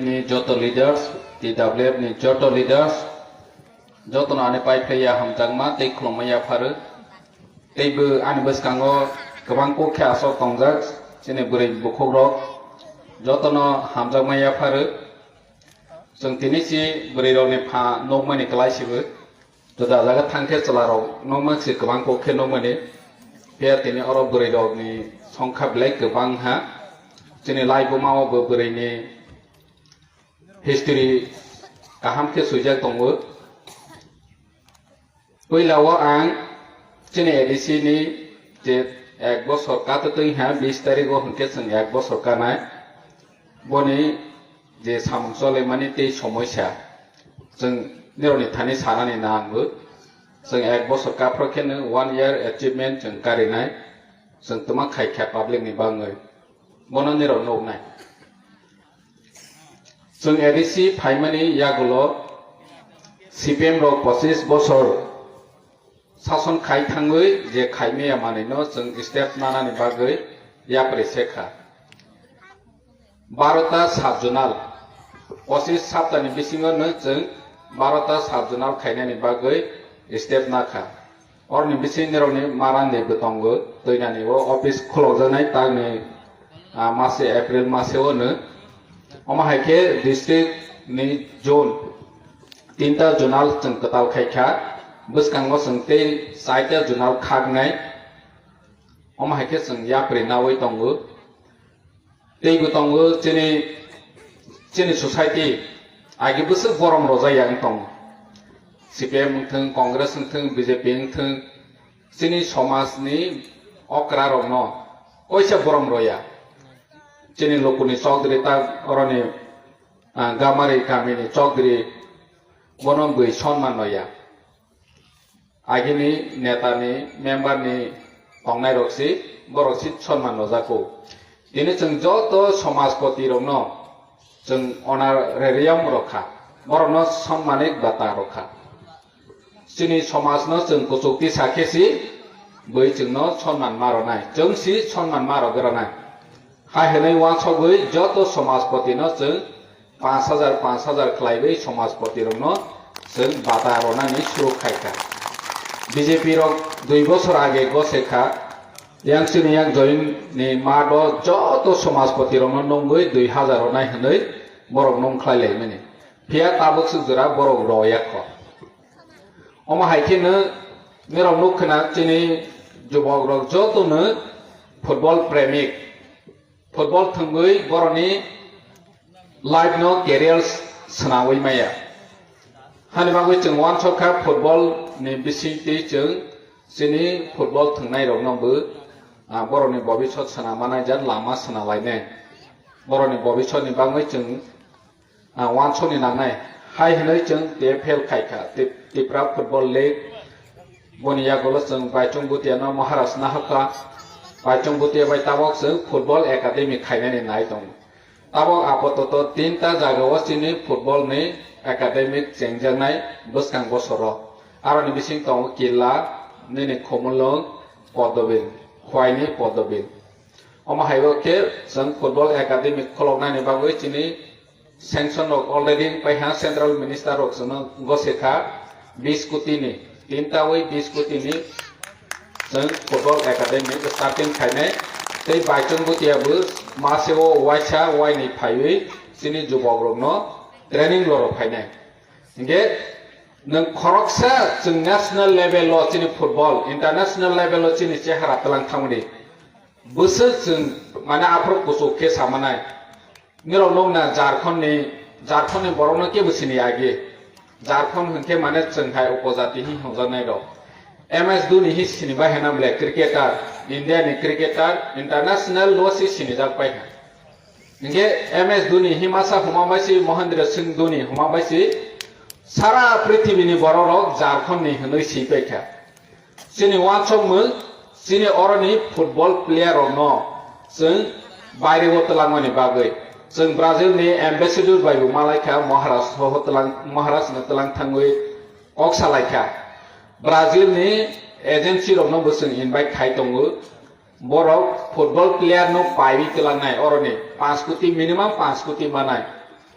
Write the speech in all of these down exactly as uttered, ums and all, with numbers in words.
ni joto leaders, T W F ni joto leaders, jotono ani pai phaiya hamjakma tei khulumma yapharo. Teibo ani bwskango kwbang kok khe aswk tongjak, chini bwrwi bukhukrok jotono hamjakma yapharo. Chwng tini si bwrwirokni pha nukmani kwlai sibo. Juda jaga thang khe chwlarok nukma si kwbang kok khe nukmani. Phiya tini oro bwrwirokni songkha belai kwbang ha. Chini laibuma o bo bwrwini history kaham khe swijak tongo. Puila o ang chini A D C ni je ek bosor katwtwi ha, bis tarikh o hwnkhe chwng ek bosor kanai. Boni je samung cholemani tei somoisa, chwng nirokni thani sanani nango. Chwng ek bosor kaphro kheno one year achievement chwng karinai. Chwng twma khaikha public ni bangwi. Bono nirok nuknai. Chwng A D C phaimani yagulo C P M rok pochis bosor sason khai thangwi je khaimaya manwino chwng step nanani bagwi yapri sekha. Barota sub-zonal, pochis saptani bisingo no chwng barota sub-zonal khainani bagwi step nakha. Oroni bising nirokni marandi bo tongo, twinani o office khulokjaknai tangni, ah, mase April mase o no. Omo hai khe district ni zone tinta zonal chwng kwtal khai kha, bwskango chwng tei chaita zonal khaknai. Omo hai khe chwng yapri nawi tongo. Teibo tongo chini, chini society agi bwswk borom rojak ya wng tongo. C P M wng thung, Congress wng thung, B J P wng thung, chini somaj ni okra rok no koisa borom roya. Chini lukuni chokdri ta oroni, ah, gamari kamini chokdri bono bwi sonman roya. Agini netani, memberni tongnairok si, borok si sonman rojak o. Tini chwng joto somajpoti rokno chwng honorarium rokha, borokno sonmanik bata rokha. Chini somajno chwng kuchuk tisa khe si, bui chwngno sonman ma rwnai, chwng si sonman ma rwgranai. Hai hwnwi uansugwi joto somajpotino chwng panch hajar, panch hajar khlaiwi somajpotirokno chwng bata rwnani suru khai kha. B J P rok dui bosor age gose kha, yang chini yang join ni mato joto somajpotirokno nungwi dui hajar rwnai hwnwi borok nung khlai laimani. Phiya tabuk swk jora borok roya kho. Omo hai kheno norok nuk khna chini jubokrok jotono football premik. Football thwngwi borokni life no career swnawi maya. Hani bagwi chwng uansuk kha football ni bisingtwi chwng chini football thwngnairokno bo, ah, borokni bobisot swnam manai jan lama swnam lainai. Borokni bobisotni bagwi chwng, ah, uansukni nangnai. Hai hwnwi chwng T F L khai kha, Tip-, Tipra Football League. Boni yagulo chwng Baichung Bhutia no Maharaj nahakha. Baichung Bhutia bai tabok chwng Football Academy khainani nai tongo. Tabok apatoto tinta jagao chini football ni academic chengjaknai bwskang bosoro. Aroni bising tongo Killa, nini Khumulwng, Podobil, Khwaini Podobil. Omo haibo khe chwng football academy kholoknani bagwi chini sanction rok already wngpai ha, central minister rok chwngno gose kha bis koti ni, tinta wi bis koti ni chwng football academy starting khainai. Tei Baichung Bhutia bo mase o waisa waini phaiwi chini jubok rokno training loro phainai. Hinkhe nwng khoroksa chwng national level o chini football, international level o chini chehara twlang thangmani. Bwswk chwng mane aphuru kuchuk khe samanai. Nirok nukna Jharkhand ni, Jharkhand ni borok no kebo sini agi. Jharkhand hwnkhe mane chwng hai upojati hi hwnjaknai rok. M S Dhoni hi sini bai hwnna bole cricketer, India ni cricketer, international lo si sinijak pai ha. Hinkhe M S Dhoni hi masa huma bai si, Mahendra Singh Dhoni huma bai si, sara prithibi ni borok rok Jharkhand ni hwnwi si pai kha. Chini uansukmung, chini oroni football player rokno chwng baireo twlangmani bagwi chwng Brazil ni ambassador bai bo malaikha, Maharaj soho twlang, Maharaj no twlang thangwi kok salaikha. Brazil ni agency rokno bo chwng invite khai tongo. Borok football player no paiwi twlangnai oroni panch koti, minimum panch koti manai.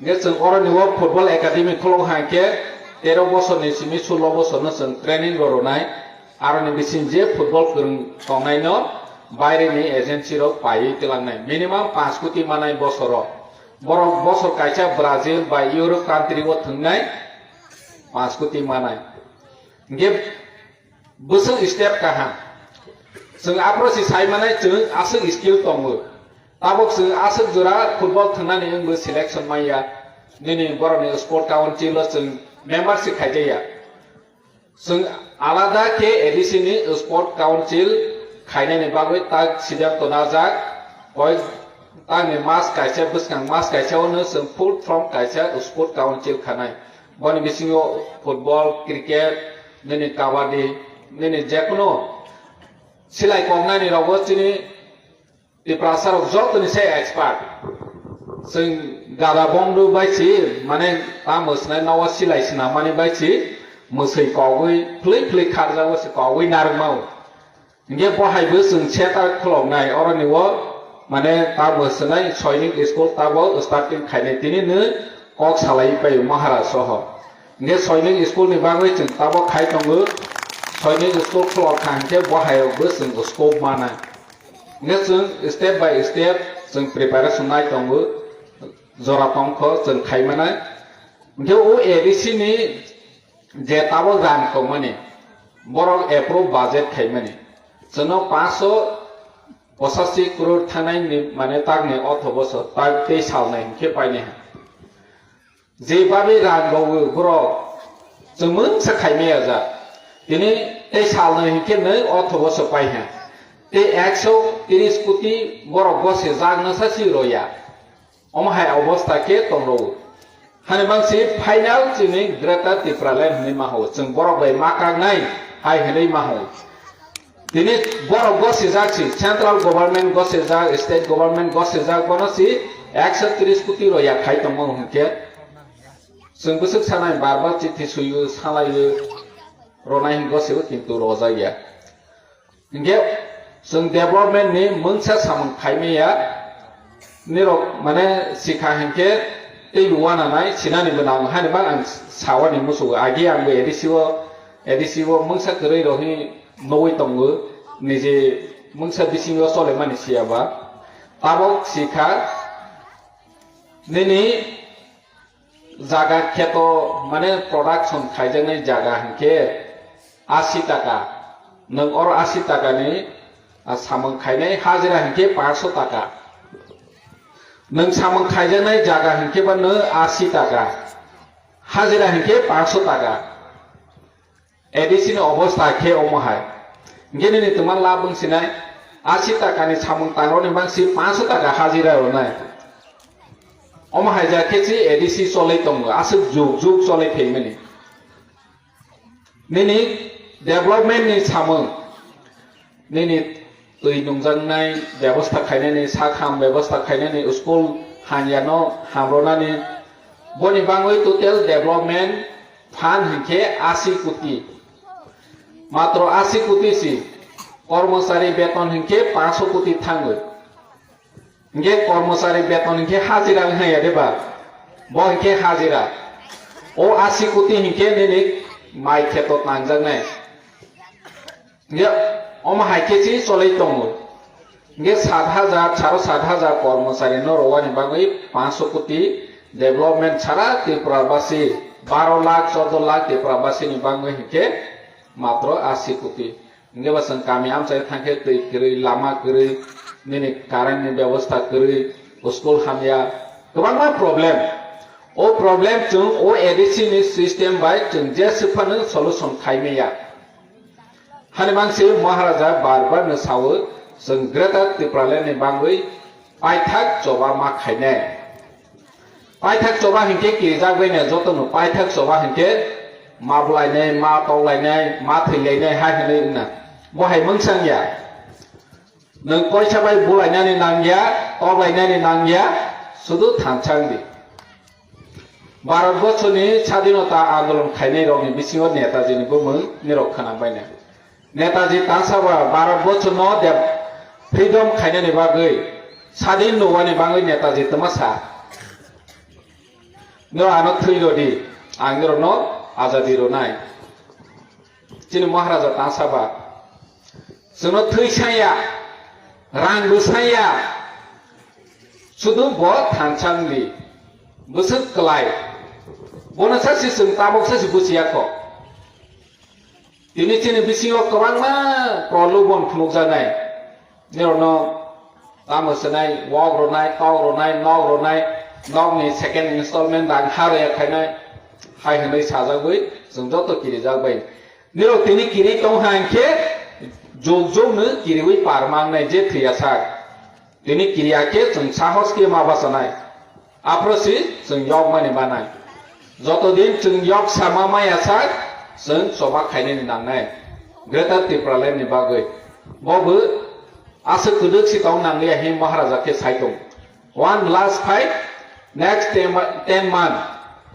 Hingke chwng oroni o football academy khulok hai khe tero bosorni simi sulo bosorno chwng training rw rwnai. Aroni bising je football kwrwng tongnaino baireni agency rok paiwi twlangnai. Minimum panch koti manai bosoro. Borok bosor kaisa Brazil bai Europe country o thwngnai panch koti manai. Hingke bwswk step kaham. Chwng aphro si sai manai chwng aswk skill tongo. Tabok chwng aswk jora football thwngnani wngbo selection manya. Nini borokni sport council o chwng membership khaijaya. Chwng alada khe A D C ni sport council khainani bagwi tak siddhanto najak. Koi takni mas kaisa bwskang mas kaisa ono chwng full form kaisa sport council khanai. Boni bisingo football, cricket, nini kabaddi, nini jekunu silai koknani rogo chini Tiprasa rok jotoni se expert. Chwng gada bongdu bai si, mane tamo sinai nogo silai sinamani bai si, mwswi kogwi, phwlwi phwlwi kharjago se kogwi narwkmao. Hingke bo hai bo chwng seta khuloknai, oroni o mane tamo sinai Sainik school tabo starting khainai tini nw kok salai pai Maharaj soho. Hingke Sainik school ni bagwi chwng tabo khai tongo, Sainik school khulok kha hingke bo hai rok bo chwng scope mana. Hingke chwng step by step chwng preparation nai tongo, jora tongkho chwng khai manai. Hingke o A D C ni je tabok rang tongmani, borok approve budget khaimani, chwngno panchsho pochashi crore thangnai ni mane takni otho bosor tak tei salnai hingke painai ha. Je babi rang rogwi borok chwng mungsa khaimaya ja. Tini tei salnai hingke nai otho bosor pai ha. Tei ekso tris koti borok gose jak nasa si roya. Omo hai obostha khe tongro. Hani bangsi final chini Greater Tipraland hinwi ma ho. Chwng borok bai ma kaknai hai hinwi ma ho. Tini borok gosijak si, central government gosijak, state government gosijak, bono si ekso tris koti roya khai tongma hwnkhe. Chwng bwswk sanai bar bar chithi suiyo, salaio, ronai hwnkhe gosio kintu rojakya. Hingke chwng development ni mungsa samung khaimaya, nirok mane sikha hingke tei bo wananai sinani bo nang hani bang ang sawani musugo. Agi ang bo A D C o, A D C o mungsa kwrwi rok hi nugwi tongo, nije mungsa bisingo cholemani siya ba. Tabok sikha nini jaga kheto mane production khaijaknai jaga hingke asi taka. Nwng oro asi taka ni, ah, samung khainai hajira hingke panchsho taka. Nwng samung khaijaknai jaga hingke ba nw asi taka. Hajira hingke panchsho taka. A D C ni obostha khe omo hai. Hingke nini twma lab wng sinai, asi taka ni samung tangroni bangsi panchsho taka hajira rwnai. Omo hai ja khe si A D C cholai tongo, aswk jug jug cholai phaimani. Nini development ni samung, nini twi nungjaknai bebostha khainani, sak ham bebostha khainani, school hamyano hamrwnani, boni bangwi total development fund hinkhe asi koti. Matro asi koti si, kormochari beton hinkhe panchsho koti thangwi. Hinkhe kormochari beton hinkhe hajira wngya de ba? Bo hinkhe hajira. O asi koti hinkhe nini mai kheto tangjaknai. Hinkhe omo hai khe si cholai tongo. Hinkhe sat hajar, saro sat hajar kormochari no rwani bagwi panchsho koti development sara Tripura basi baro lakh, chordo lakh Tripura basi ni bagwi hinkhe matro asi koti. Hinkhe ba chwng kami amchai thangkhe twi kwrwi, lama kwrwi, nini current ni bebostha kwrwi, school hamya, kwbangma problem. O problem chwng o A D C ni system bai chwng jeswk phano solution khaimaya. Hani mangsi Maharaja bar bar no sao, chwng Greater Tipraland ni bagwi paithak choba ma khainai. Paithak choba hinkhe kirijak bai no joto no paithak choba hinkhe ma bulainai, ma toklainai, ma thwilainai hai hinwi wngna. Bo hai mungsang ya. Nwng koisa bai bulainani nang ya, toklainani nang ya, sudu thansa wng di. Bharat borsoni sadinota andolon khainai rokni bisingo Netaji ni bumung nirok khwnang baina. Netaji tangsa ba Bharat borsoni de freedom khainani bagwi, sadin nungwani bagwi Netaji twma sa. Norok ano thwi rw di, ang norokno azadi rwnai. Chini Maharaja ta saba. Chwngno thwi saya, rang bo saya, sudu bo thansa wngdi, bwswk kwlai. Bono sa si chwng tabok sa si buchiya kho. Tini chini bisingo kwbangma prolobon phunukjaknai. Norokno tamo swnai, wok rwnai, tok rwnai, nok rwnai, nokni second installment rang ha rwya khainai, hai hwnwi sajagwi chwng joto kirijak bai. Nirok tini kiri tong ha hinkhe jog jogno kiriwi par mangnai je thwiya sak. Tini kiriya khe chwng sahos khe ma bachanai. Aphro si chwng yokmani banai. Joto din chwng yok sama maya sak, chwng choba khainani nangnai. Greater Tipraland ni bagwi. Bo bo aswk kwdwk si tong nangliya hi Maharaja khe sai tong. One last fight, next ten, ten month.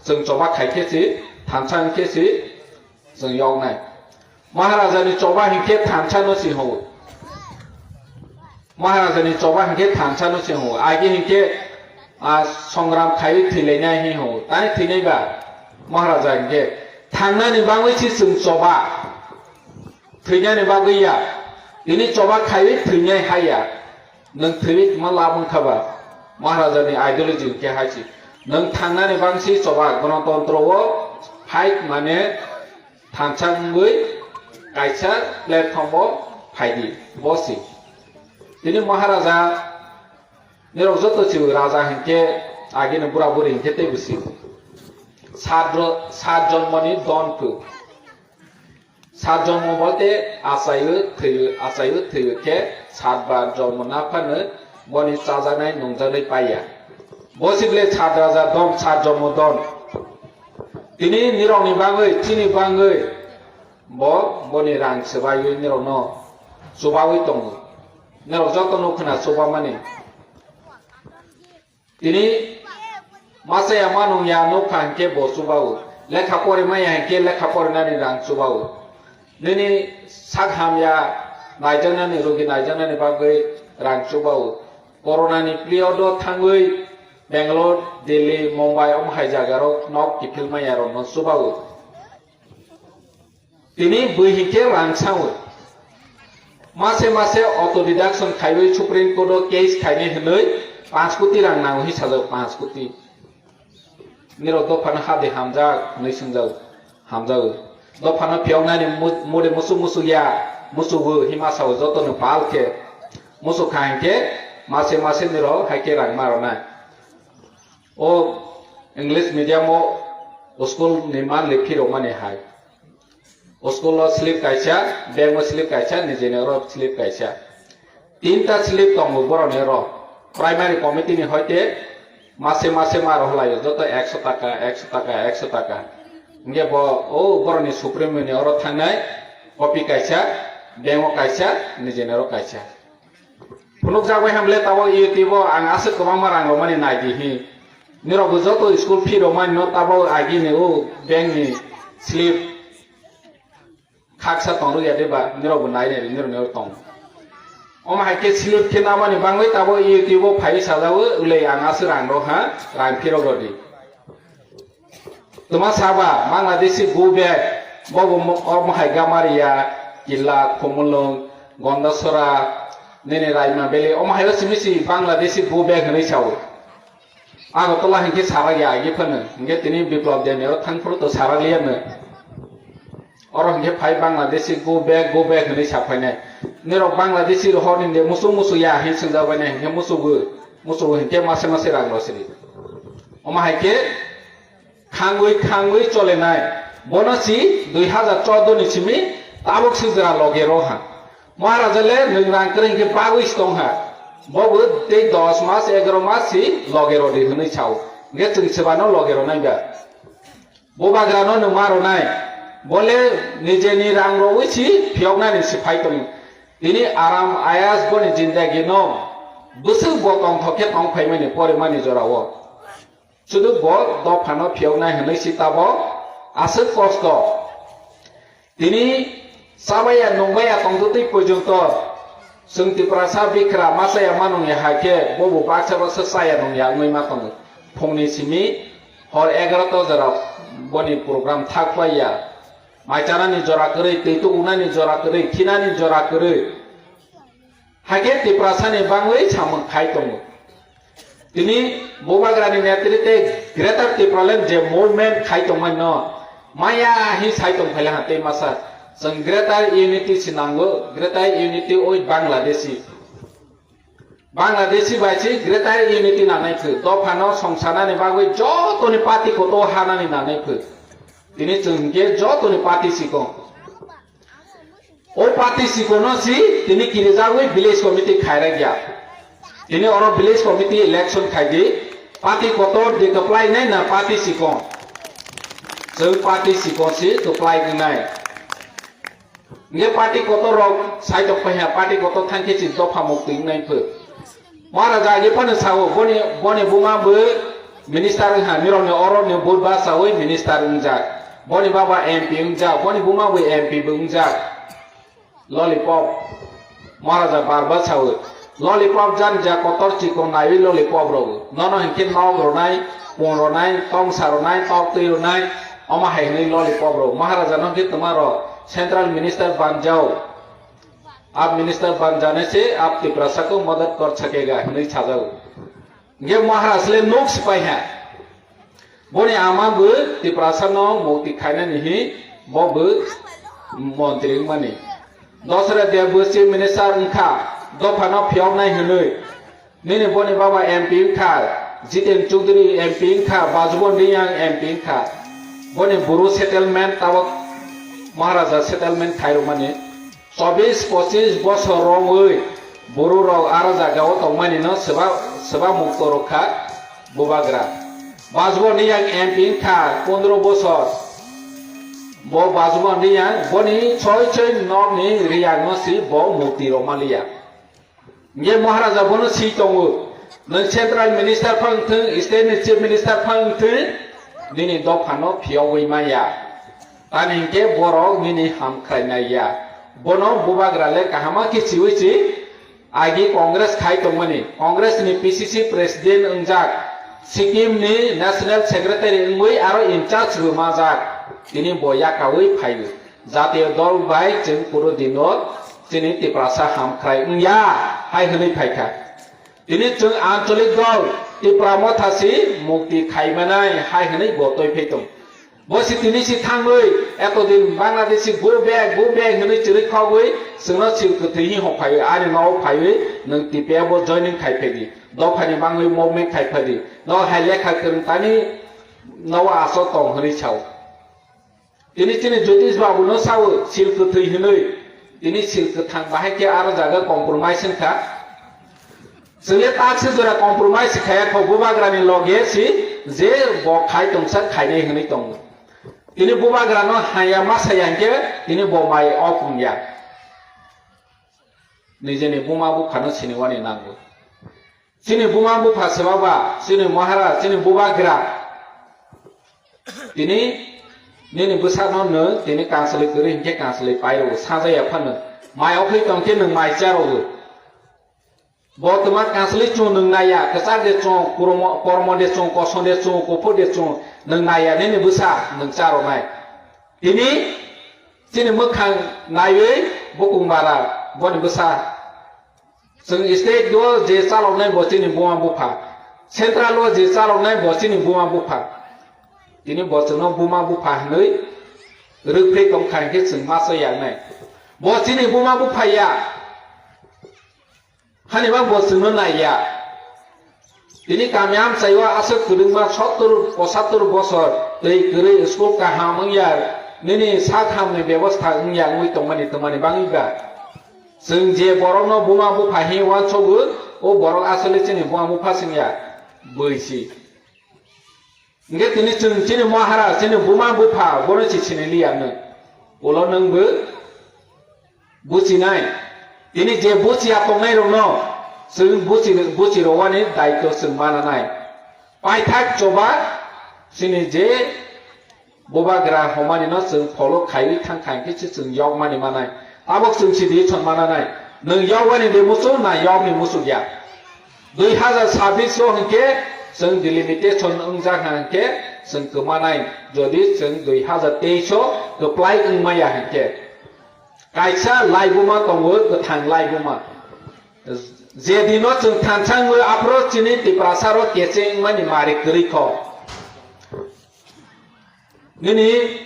Chwng choba khai khe si, thansa wng khe si, chwng yoknai. Maharajani choba hinkhe thansa no si hwngo. Maharajani choba hinkhe thansa no si hwngo. Agi hinkhe, ah, songram khaiwi thwilainai hi hwngo. Tani thwinai ba Maharaja hinkhe thangnani bangwi si chwng choba. Thwinani bagwi ya. Tini choba khaiwi thwinai hai ya. Nwng thwi ma lab wngkha ba? Maharajani ideology hwnkhe hai si. Nwng thangnani bangsi choba, gwanatantro o fight mane thansa wngwi kaisa platform o phaidi, bo si. Tini Maharaja, nirok joto si raja hinkhe, agini bura buri hinkhe teibo si. Sat ro-, sat jonmoni don phu. Sat jonmo bolte achaio thwio, achaio thwio khe sat bar jonmo na phano boni chajaknai nungjaknai paiya. Bo si bile sat raja don, sat jonmo don. Tini nirokni bagwi, chini bagwi bo boni rang swbaiwi nirokno chubawi tongo. Nirok joto nuk khna chubamani. Tini masa ya manung ya nukha hinkhe bo chubao. Lekha pori maya hinkhe lekha porinani rang chubao. Nini sak hamya naijaknani, rogi naijaknani bagwi rang chubao. Corona ni period o thangwi Bangalore, Delhi, Mumbai omo hai jaga rok nok kiphil maya rok no chubao. Tini bui hinkhe rang sao. Mase mase auto deduction khaiwi Supreme Court o case khainai hwnwi panch koti rang nango hi sajak, panch koti. Nirok dophano hadi hamjak hwnwi swngjak, hamjao. Dophano phiyoknani mu-, muri musuk musuk ya, musugo hima sao jotono pal khe. Musuk kha hinkhe mase mase nirok hai khe rang ma rwnai. O English medium o school ni monthly fee rok mani hai. O school o slip kaisa, bank o slip kaisa, nijeni oro slip kaisa. Tinta slip tongo boroni oro. Primary committee ni hoite mase mase ma rohlaio, joto ekso taka, ekso taka, ekso taka. Hingke bo, o boroni supreme ni oro thangnai, copy kaisa, bank o kaisa, nijeni oro kaisa. Phunukjak bai hamle tabok YouTube o ang aswk kwbangma rang rwmani naidi hi. Nirokbo joto school fee rwmani no tabok agini o bank ni slip khaksa tong rwya de ba, nirokbo nai nai nirok nirok tong. Omo hai khe slip khe namani bangwi tabok YouTube o phai sajago, ulei ang aswk rang rw ha, rang phirok rw di. Tuma saba, Bangladeshi go back, bobo mo-, omo hai Gamariya, Killa, Khumulwng, Gondasora, nini Raima Valley, omo hai o simi si Bangladeshi go back hwnwi sao. Agartala hinkhe sarak ya agi phano, hinkhe tini Biplab Deni o thang phuru to sarak liya no. Oro hinkhe phai Bangladeshi go back, go back hwnwi sa phainai. Nirok Bangladeshi rohor ni de musu musu ya hin swngjak bainai hinkhe musu bo, musu bo hinkhe mase mase rang rw sidi. Omo hai khe khangwi khangwi cholenai. Bono si dui hazar chordo ni simi tabuk si jora loge rw ha. Maharaja le nwng rang kwrwi hinkhe bagwi si tong ha. Bo bo tei dos mas, egaro mas si loge rw di hwnwi sao. Hinkhe chwng sebano loge rw nai ba. Bubagrano nwng ma rwnai, bole nijeni rang rwwi si phiyoknani si phai tongo. Tini Aram Ayas boni jindagi no bwswk bo tongthok khe tong phaimani porimani jorao. Sudu bo dophano phiyoknai hwnwi si tabo aswk kosto. Tini chabaya nungbaya tongtwtwi porjonto chwng Tiprasa bikra ma chaya ma nungya hai khe bobo baksa baksa chaya nungya wngwi ma tongo. Phungni simi Hor egaroto jora boni program thak paiya. Mai chanani jora kwrwi, twi tukunani jora kwrwi, khinani jora kwrwi. Hakhe Tiprasani bangwi samung khai tongo. Tini Bubagrani netrite Greater Tipraland je movement khai tongmani no maya hi sai tong phaila ha tei masa. Chwng Greater Unity sinango, Greater Unity oi Bangladeshi. Bangladeshi bai si Greater Unity nanai phu. Dophano songsanani bagwi jotoni party koto hanani nanai phu. Tini chwng hwnkhe jotoni party sikong. O party sikono si tini kirijagwi village committee khairagya. Tini oro village committee election khaidi. Party kotor de kwplai nai na party sikon. Chwng party sikon si kwplai wngnai. Nge party kotor rok saitok paiha party kotor thangkhe si dopha mukti wngnai phu. Maharaja agi phano sao boni, boni buma bo minister wngha, nirokni oro ni vote ba sawi minister wngjak. Boni baba M P wngjak, boni buma bo M P bo wngjak. Lollipop. Maharaja bar ba sawi. Lollipop jan ja kotor chikon naiwi lollipop rok. Nono hinkhe nok ronai, pon ronai, tongsa ronai, tok twi ronai. Omo hai hwnwi lollipop rok. Maharaja no hinkhe twma rok central minister banjao. Aap minister ban jane se aap Tiprasa ko madad kar sakega hwnwi sajao. Hingke Maharaj le nok sipai ha. Boni ama bo Tiprasa no mukti khainani hi bo bo montri wngmani. Dasarath Deb bo chief minister wngkha, dopha no phiyoknai hwnwi. Nini boni baba M P wngkha, Jiten Chowdhury M P wngkha, Bajubon Reang M P wngkha. Boni buru settlement tabok Maharaja settlement khairokmani. Chobis pochis bosor romwi bororok aro jagao tongmani no swba, swba mukto rwkha bubagra. Bajubon Reang M P wngkha pondro bosor. Bo Bajubon Reang boni choi choi nokni Reang no si bo mukti rwmaliya. Nge Maharaja bono si tongo. Nwng central minister phang thung, state ni chief minister phang thung, nini dopha no phiyogwi maya. Tani hinkhe borok nini hamkhrainai ya. Bono bubagra le kahama khe chiwi chi agi Congress khai tongmani. Congress ni P C C president wngjak, Sikkim ni national secretary wngwi aro in charge bo majak. Tini bo yakawi phaio. Jatiyo dol bai chwng kuro dino chini Tiprasa hamkhrai wngya hai hwnwi phaikha. Tini chwng ancholik dol Tipra Motha si mukti khaimanai hai hwnwi bo twi phai tong. Bo si tini si thangwi etodin Bangladeshi go back, go back hwnwi chwrwi khogwi chwngno sil kwthwi hi hok phaiwi ani nogo phaiwi nwng T P F o joining khai phedi. Dophani bangwi movement khai phedi. No hai lekha kwrwng tani nogo aswk tong hwnwi sao. Tini chini Jyotish Babu no sao sil kwthwi hwnwi. Tini sil kwthang bahai khe aro jaga compromise wngkha. Chwngya tak se jora compromise khaya kho bubagrani loge si je bo khai tongsa khainai hwnwi tongo. Tini bubagrano haya ma saya hinkhe tini bo mai off wngya. Nijeni buma buphano siniwani nango. Chini buma bupha swbaba, chini Maharaj, chini bubagra. Tini nini bwsano nwng tini kansalwi kwrwi hinkhe kansalwi pairwo sajaya phano. Mai okhwi tongkhe nwng mai charwo. Bo twma kansalwi chwng nwng naiya, kwchak de chwng, kurmo-, kormo de chwng, kosom de chwng, kuphur de chwng, nwng naiya nini bwsa nwng charonai. Tini chini mwkhang naiwi bukung bara boni bwsa. Chwng state o je chaloknai bo chini buma bupha. Central o je chaloknai bo chini buma bupha. Tini bo chwngno buma bupha hwnwi rwphri tongkha hinkhe chwng ma chaya wngnai. Bo chini buma bupha ya. Hani bang bo chwngno naiya. Tini kami amchaio aswk kwrwngma sottor pochattor bosor twi kwrwi school kaham wngya, nini sak hamni bebosta wngya wngwi tongmani twmani bangwi ba. Chwng je borokno buma bupha hi uansogo, o borok aswkle chini buma bupha swngya, bwisi. Hingke tini chwng chini Maharaj, chini buma bupha, bono si siniliya nwng. Ulo nwng bo buchinai. Tini je buchiya tongnai rokno, chwng buchi, buchi rowani daityo chwng mananai. Paithak choba, chini je bubagra homani no chwng follow khaiwi thang kha hingke se chwng yokmani manai. Tabok chwng si di chon mananai. Nwng yokmani de muchung na yokni muchung ya. Dui hazar sabbish o hinkhe chwng delimitation wngjak ha hinkhe chwng kwmanai, jodi chwng dui hazar teis o kwplai wngmaya hinkhe. Kaisa laibuma tongo, kwthang laibuma. Je dino chwng thansa wngwi aphro chini Tiprasa rok kecheng wngmani mari kwrwi kho. Nini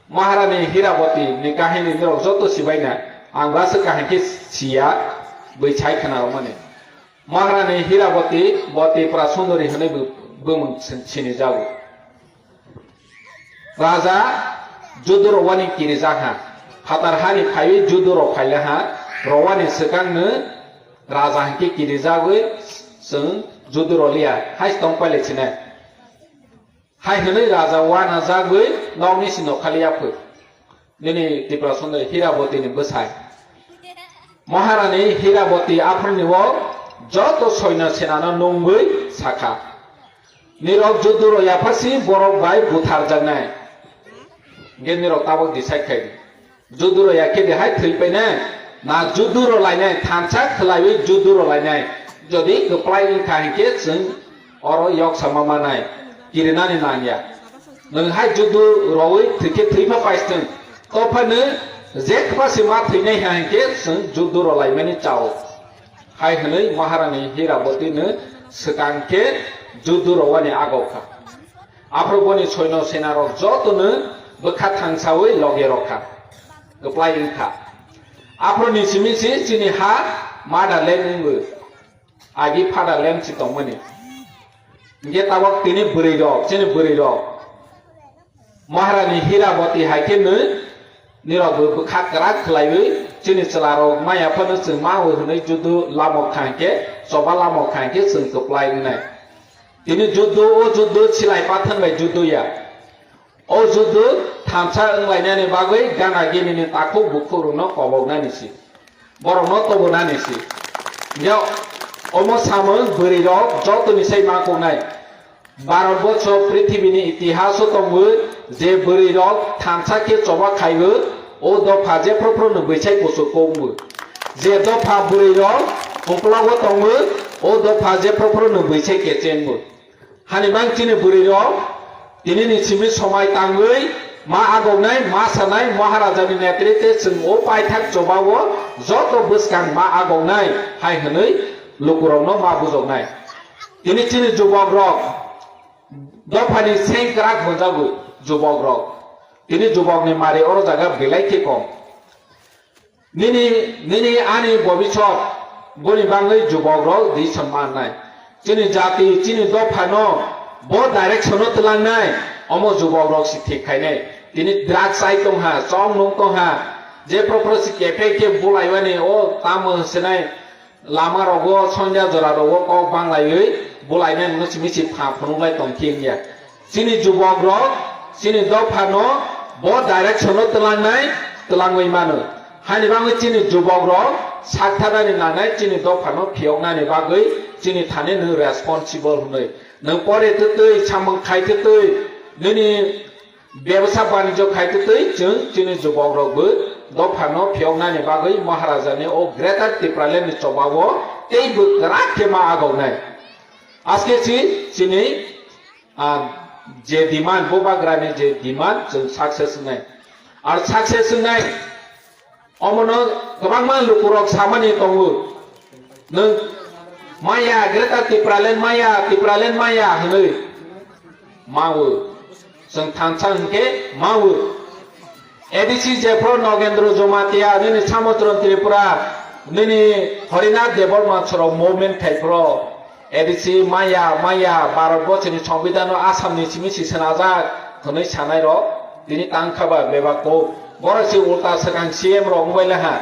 Maharani Hiraboti ni kahini norok joto sibaina, ang baso kaham khe siya, bwsai khwnarokmani. Maharani Hiraboti bo Tipra Sundori hwnwi bo-, bumung sin-, sinijago. Raja judu rowani kirijakha. Phatar hani phaiwi judu rok phailaha. Rowani swkangno raja hinkhe kirijagwi chwng judu roliya. Hai tong paile sinai. Hai hwnwi raja wanajagwi nokni sino khaliya phai. Nini Tipra Sundori Hiraboti ni bwsai. Maharani Hiraboti aphuruni o joto soino senano nungwi sakha. Nirok judu rok yaphasi borok bai butharjaknai. Hinkhe nirok tabok decide khai di. Judu rok yakhe de hai thwi painai. Na judu rok lainai, thansa khwlaiwi judu rok lainai. Jodi kwplai wngkha hinkhe chwng oro yok sama manai. Kirinani nangya. Nwng hai judu rogwi thwikhe thwipha paistwng. Tophano je kwpasi ma thwinai ha hinkhe chwng judu rok laimani chao. Hai hwnwi Maharani Hiraboti no swkang khe judu rowani agokha. Aphro boni soino senarok jotono bwkha thangsawi loge rokha. Kwplai wngkha. Aphro ni simi si chini ha motherland wngwi. Agi fatherland si tongmani. Hinkhe tabok tini bwrwi rok, chini bwrwi rok. Maharani Hiraboti hai khe nwi nirok bo bwkha kwrak khwlaiwi chini chwla rok maya phano chwng ma o hwnwi judu lamo kha hinkhe choba lamo kha hinkhe chwng kwplai wngnai. Tini judu o judu silai pathan bai judu ya. O judu thansa wnglainani bagwi gana gini ni takhuk bukhuk rokno koboknani si. Borokno tobonani si. Hinkhe omo samung bwrwi rok jotoni sai ma kongnai. Bharat borsho prithibini itihaso tongo je bwrwi rok thansa khe choba khaiwi o dopha jephru phru no bwsai kuchuk kok wngo. Je dopha bwrwi rok uklogo tongo o dopha jephru phru no bwsai kechengo. Hani bang chini bwrwi rok tini ni simi somai tangwi ma agoknai, ma sanai Maharaja ni netritwe chwng o paithak choba o joto bwskang ma agoknai hai hwnwi lukurokno ma bujoknai. Tini chini jubok rok dophani seng kwrak hwnjago jubok rok. Tini jubok ni mari oro jaga belai khe kom. Nini, nini ani bobisot boni bangwi jubok rok di samanai. Chini jati, chini dophano bo direction o twlangnai, omo jubok rok si thik khainai. Tini drugs ai tongha, chong nung tongha, je propro si kephek khe bulaiwani o tamo hwnsinai. Lama rogo, sonja jora rogo kok banglaiwi bulainai mungno simi si pha phunuk lai tong khe wngya. Chini jubok rok, chini dopha no bo direction o twlangnai, twlangwi mano. Hani bagwi chini jubok rok saktharnani nangnai chini dopha no phiyoknani bagwi chini thani nwng responsible hwnwi. Nwng pore twtwi, samung khai twtwi, nini Bebsa banijyo khai twtwi chwng chini jubok rok bo dopha no phiyoknani bagwi Maharaja ni o Greater Tipraland ni choba o tei bo kwrak khe ma agoknai. Aske si chini, ah, je demand, bubagra ni je demand chwng success wngnai. Ar success wngnai. Omono kwbangma lukurok samani tongo. Nwng maya, Greater Tipraland maya, Tipraland maya hwnwi mawo. Chwng thansa hwnkhe mawo. A D C jephru Nogendra Jamatia, nini Samudra Tripura, nini Harinath Debbarma chwrok movement khaiphru. A D C maya, maya, Bharat borsoni Songbidan no Assam ni simi si swnajak hwnwi sanai rok tini tangkha ba bebak kok. Borok si ulta swkang C M rok wngbai laha.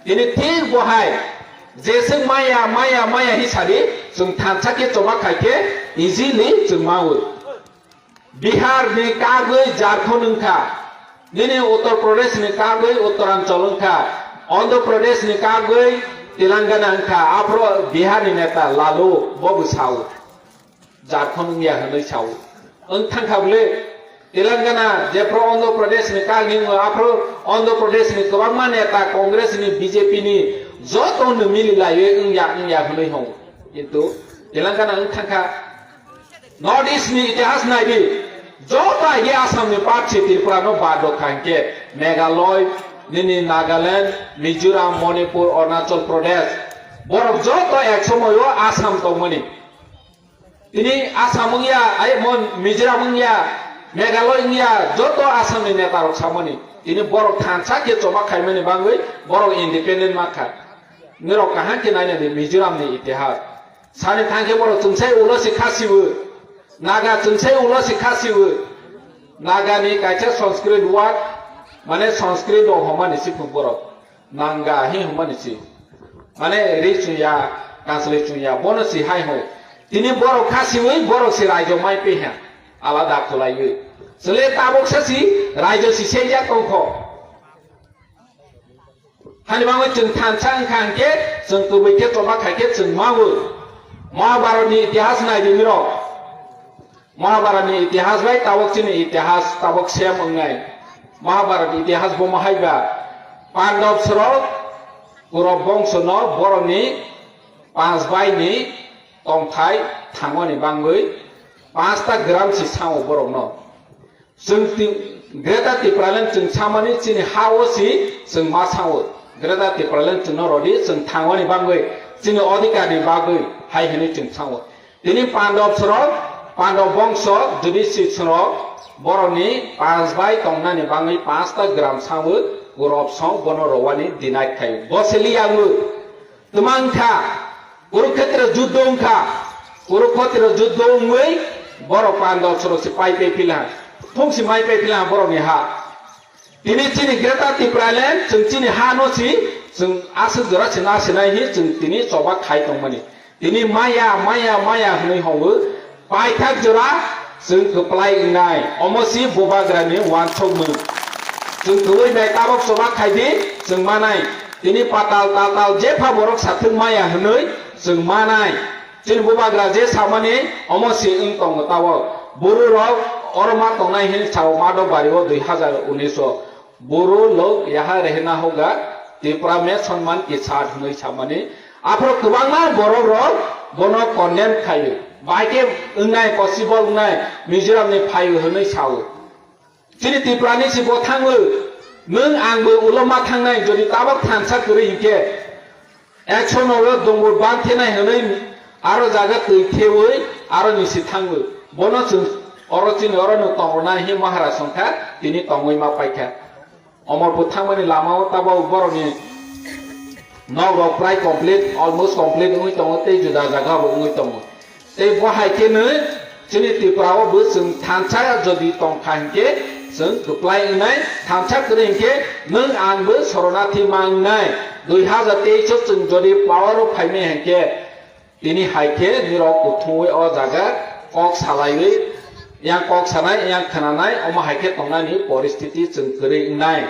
Tini thik bo hai jeswk maya, maya, maya hi sadi chwng thansa khe choba khai khe easily chwng mawi. Bihar ni kagwi Jharkhand wngkha, nini Uttar Pradesh ni kagwi Uttaranchal wngkha, Andhra Pradesh ni kagwi Telangana wngkha, aphro Bihar ni neta Lalu bo bwsao Jharkhand wngya hwnwi sao. Wng thangkha bwle Telangana jephru Andhra Pradesh ni kagwi wngo, aphro Andhra Pradesh ni kwbangma neta Congress ni B J P ni joto no mili laiwi wngya wngya hwnwi hwngo. Kintu Telangana wng thangkha. North East ni itihas nai di. Joto agi Assam ni part si Tripura no bad rok kha hinkhe Meghalaya, nini Nagaland, Mizoram, Manipur, Arunachal Pradesh, borok joto ek somoy o Assam tongmani. Tini Assam wngya, ai mon Mizoram wngya, Meghalaya wngya, joto Assam ni neta rok samani. Tini borok thansa khe choba khaimani bangwi borok independent mankha. Nirok kaham khe naina di Mizoram ni itihas. Sani thangkhe borok chwngsai ulo si khasibo. Naga chwngsai ulo si khasibo. Naga ni kaisa Sanskrit word, mane Sanskrit rok homani si phung borok. Nanga hi hwnmani si. Mane ri chwngya, kanslwi chwngya, bono si hai hwn. Tini borok kha siwi borok si raijo mai peha. Alada khwlaiwi. Chwle tabok sa si raijo si seijak tongkho. Hani bangwi chwng thansa wngkha hwnkhe chwng kwbwi khe choba khai khe chwng mawi. Mahabharatni itihas nai di mirok. Mahabharatni itihas bai tabok chini itihas tabok sem wngnai. Mahabharat itihas bo mahai ba Pandab srok Kurab bongsono borokni panch bai ni tongthai thangmani bangwi panch ta gram si sango borokno. Chwng ti-, Greater Tipraland chwng samani chini ha o si chwng ma sango. Greater Tipraland chwngno rodi chwng thangmani bangwi chini odhikar ni bagwi hai hwnwi chwng sango. Tini Pandab srok, Pandab bongso, Yudhishthir srok, borokni panch bai tongnani bangwi panch ta gram sango, Kurab song bono rowani dinai khai. Bo se liya wngwi twmang kha, Kurukhetra juddho wngkha, Kurukhetra juddho wngwi borok Pandab srok se pai pai phila, thung si mai pai phila borokni ha. Tini chini Greater Tipraland, chwng chini ha no si, chwng aswk jora sina sinai hi chwng tini choba khai tongmani. Tini maya, maya, maya hwnwi hongo. Paithak jora chwng kwplai wngnai. Omo si bubagrani uansukmung. Chwng kwbwi bai tabok choba khai di, chwng manai. Tini patal, tatal, jepha borok sathwk maya hwnwi chwng manai. Chini bubagra je samani omo si wng tongo tabok. Buru rok oro ma tongnai hin sao Madhobari o dui hazar unis o. Buru lok yaha rehna hoga, Tipra mein samman ke saath hwnwi samani. Aphuru kwbangma borok rok bono condemn khaio. Bai khe wngnai, possible wngnai, Mizoram ni phaio hwnwi sao. Chini Tiprani si bo thangwi, nwng ang bo ulo ma thangnai, jodi tabok thansa kwrwi hinkhe, action o dongo ban thenai hwnwi aro jaga twi thewi aro nisi thangwi. Bono chwng oro chini oro no tongrwnai hi Maharaj songkha, tini tongwi ma paikha. Omorpur thangmani lama o tabok borokni nok rok prai complete, almost complete wngwi tongo, tei juda jaga bo wngwi tongo. Tei bo hai khe no chini Tripura o bo chwng thansa jodi tong kha hinkhe chwng kwplai wngnai, thansa kwrwi hinkhe nwng ang bo soronathi ma wngnai. Dui hazar teis o chwng jodi power o phaimai hinkhe tini hai khe nirok kuthumwi o jaga kok salaiwi yang kok sanai yang khwnanai omo hai khe tongnani poristiti chwng kwrwi wngnai.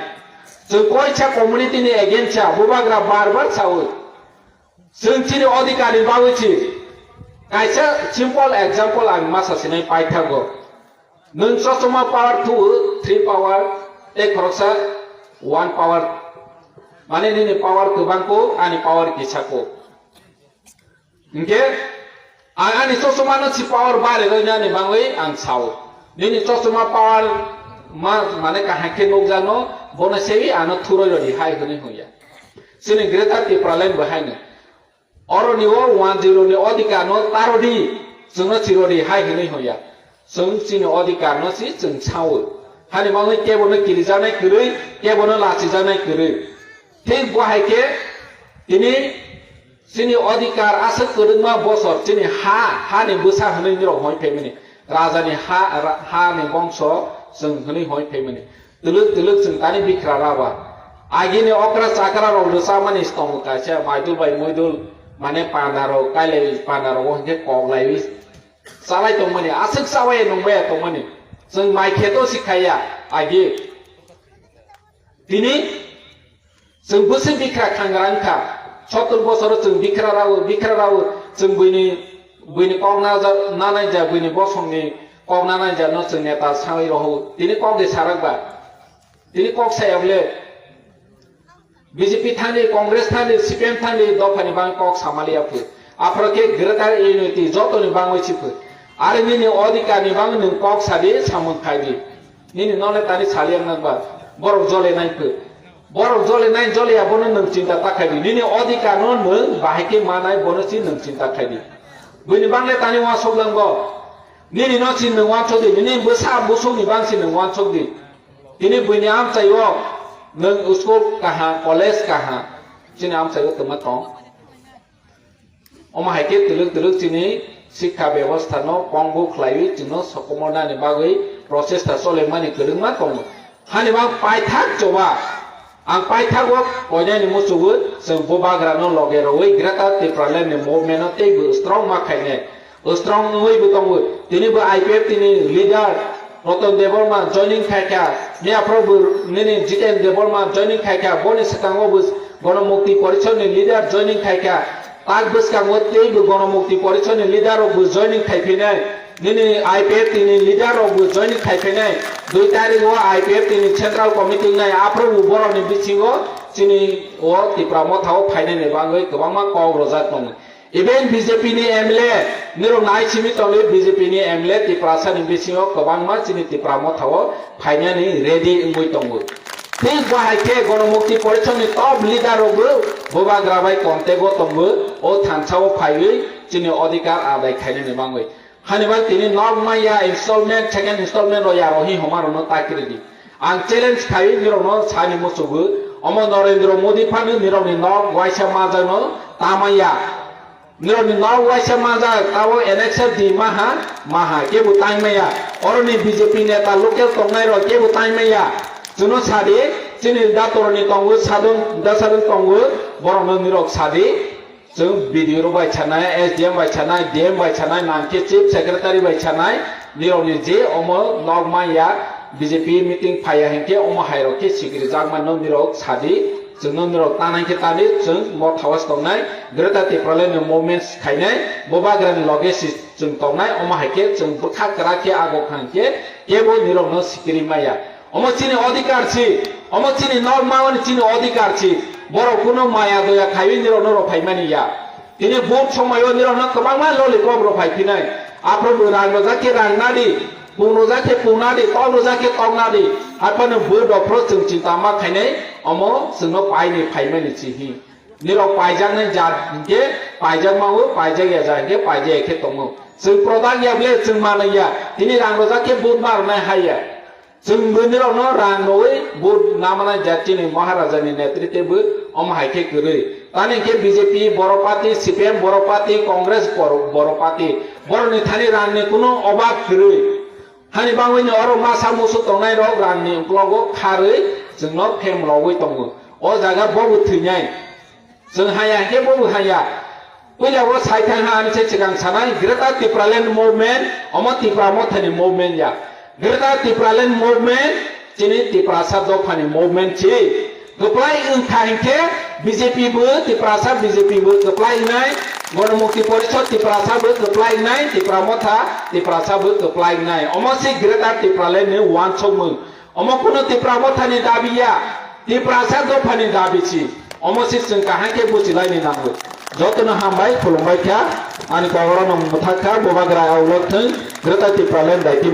Chwng koisa community ni against cha bubagra bar bar sawi. Chwng chini odhikar ni bagwi si. Kaisa simple example ang masa sinai paithago. Nwng sosoma power two, three power, tei khoroksa one power. Mane nini power kwbang ko, ani power kisa ko. Hinkhe ang ani chosoma no si power bare roi nani bangwi ang sao. Nini chosoma power ma, mane kaham khe nukjakno, bono sewi ano thuroi rodi hai hwnwi hwnya. Chini Greater Tipraland bo haino. Oroni o one zero ni odhikar no tarodi, chwngno chirodi hai hwnwi hwnya. Chwng chini odhikar no si chwng sao. Hani mangwi kebo no kirijaknai kwrwi, kebo no lachijaknai kwrwi. Thik bo hai khe tini chini odhikar aswk kwrwngma bosor chini ha, hani bwsa hwnwi nirok hoi phaimani. Rajani ha, ra-, hani bongso chwng hwnwi hoi phaimani. Twlwk twlwk chwng tani bikra raba. Agini okra chakra rok rwchamani tongo kaisa maidul bai muidul mane panda rok kailai panda rogo hinkhe kok laiwi chalai tongmani aswk chawai nungbai tongmani. Chwng mai kheto sikhaiya agi. Tini chwng bwswk bikra khangra wngkha. Sottor bosoro chwng bikra rao, bikra rao, chwng buini, buini kok na ja, nanai ja, buini bosongni kok nanai ja no chwng neta sawi rohor. Tini kok de sarak ba. Tini kok saya bole B J P thani, Congress thani, C P M thani, dophani bang kok samali aphu. Aphro khe greater unity jotoni bangwi siphu. Are nini odhikar ni bang nwng kok sadi, samung khaidi. Nini nole tani saliang nang ba. Borok jole nai phu. Borok jole nai jole abono nwng chinta ta khaidi. Nini odhikar no nwng bahai khe manai bono si nwng chinta khaidi. Buini bang le tani uansuk lang bo. Nini no si nwng uansuk di. Nini bwsa busuk ni bang si nwng uansuk di. Tini buini amchai o nwng school kaha, college kaha. Chini amchai o twma tong. Omo hai khe twlwk twlwk chini sikha bebostha no pongbu khlaiwi chwngno sokomornani bagwi prochesta cholemani kwrwngma tongo. Hani bang paithak choba, ang paithago koinani muchugwi chwng bubagrano loge rwui Greater Tipraland ni movement no teibo strong ma khainai. Strong wngwi bo tongo. Tini bo I P F T ni leader Ratan Debbarma joining khaikha. Miyaphoro bo nini Jiten Debbarma joining khaikha. Boni swkango bo Ganamukti Porishad ni leader joining khaikha. Tak bwskango teibo Ganamukti Porishad ni leader rok bo joining khaiphinai. Nini I P F T ni leader rok bo joining khaiphinai. Dui tarik o I P F T ni central committee wngnai. Aphuru bo borok ni bisingo chini o Tipra Motha o phainani bagwi kwbangma kok rwjak tongo. Even B J P ni M L A, nirok nai simi tongwi B J P ni M L A Tiprasa ni bisingo kwbangma chini Tipra Motha o phainani ready wngwi tongo. Thik bo hai khe Ganamukti Porishad ni top leader rok bo bubagra bai contact o tongo, o thansa o phaiwi chini odhikar adai khainani bagwi. Hani bai tini nok maya installment, second installment rw ya rw hi homa rw no ta kiri di. Ang challenge khai nirok no sani musugo. Omo Narendra Modi phano nirok ni nok waisa majak no ta maya. Nirok ni nok waisa majak tabo annexure di maha, maha kebo tai maya. Oro ni B J P neta local tongnai rok kebo tai maya. Chwngno sadi, chini dator ni tongo, sadon, dasadon tongo, borok no nirok sadi. Chwng B D O rok bai sanai, S D M bai sanai, D M bai sanai, nangkhe Chief Secretary bai sanai, nirokni je omo nok manya B J P meeting phaiya hinkhe omo hairok khe sikiri jakmano nirok sadi, chwngno nirok tanai khe tani chwng motha o tongnai, Greater Tipraland ni movement khainai, bubagrani loge si chwng tongnai, omo hai khe chwng bwkha kwrak khe agok kha hinkhe kebo nirokno sikiri maya. Omo chini odhikar si, omo chini nok mawani chini odhikar si. Borok kuno maya doya khaiwi nirokno rok phaimani ya. Tini vote somoyo nirokno kwbangma lollipop rok phaiphinai. Aphuru bo rang rojak khe rang nadi, pung rojak khe pung nadi, tok rojak khe tok nadi. Haphano vote rok phro chwng chinta ma khainai, omo chwngno paini phaimani si hi. Nirok paijaknai jat hinkhe paijak mao, paijak ya jat hinkhe paijak ya khe tongo. Chwng product ya ble chwng manwi ya. Tini rang rojak khe vote ma rwnai hai ya. Chwng bwini rokno rang rwi vote namana jat chini Maharaja ni netrite bo omo hai khe kwrwi. Tani hinkhe B J P boro party, C P M boro party, Congress boro, boro party. Borokni thani rang ni kuno obab kwrwi. Hani bangwi ni oro masa musu tongnai rok rang ni uklogo kharwi chwngno phemlogwi tongo. O jaga bobo thwinai. Chwng haya hinkhe bobo haya. Puila o sai thang ha ani se chwkang sanai Greater Tipraland Movement, omo Tipra Mothani movement ya. Greater Tipraland Movement chini Tiprasa dophani movement si. Kwplai wngkha hinkhe B J P bo Tiprasa B J P bo kwplai wngnai, Ganamukti Porishad Tiprasa bo kwplai wngnai, Tipra Motha Tiprasa bo kwplai wngnai. Omo se Greater Tipraland ni uansukmung. Omo kunu Tipra Mothani dabi ya, Tiprasa dophani dabi si. Omo se chwng kaham khe buchilaini nango. Jotono hambai, khulumbai kha, ani kok oro no mwthak kha, bubagra aulok thwng, Greater Tipraland daiti.